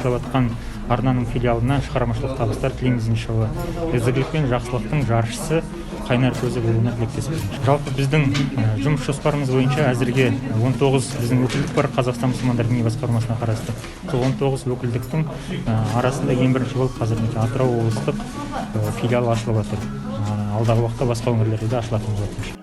Ашылып жатқан арнаның филиалына шығармашылық табыстар тілейміз, иншалла. Ізгілік пен жақсылықтың жаршысы, қайнар көзі болуына тілектеспіз. Жалпы, біздің жұмыс жоспарымыз бойынша әзірге 19 біздің өкілдік бар Қазақстан мұсылмандар діни басқармасына қарасты. Сол 19 өкілдіктің арасында ең бірінші болып қазір, мінекей, Атырау облыстық филиалы ашылып жатыр. Алдағы уақытта басқа өңірлерде де ашылатын болады.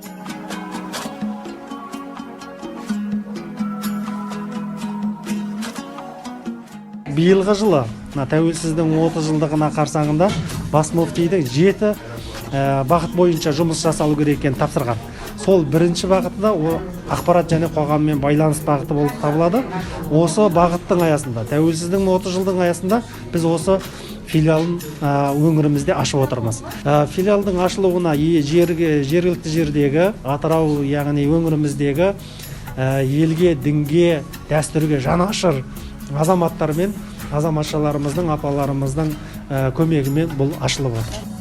Биылғы жылы мына тәуелсіздіктің 30 жылдығына қарсаңында бас муфтидің жеті бағыт бойынша жұмыс жасалу керек екенін тапсырған. Сол бірінші бағытында о ақпарат және қоғаммен байланыс бағыты болып табылады. Осы бағыттың аясында, тәуелсіздіктің 30 жылдың аясында біз осы филиалын өңірімізде ашып отырмыз. Филиалдың ашылуына жергілікті жердегі Атырау, яғни өңіріміздегі елге, дінге, дәстүрге жанашыр азаматтар мен азаматшаларымыздың, апаларымыздың көмегімен бұл ашылып отыр.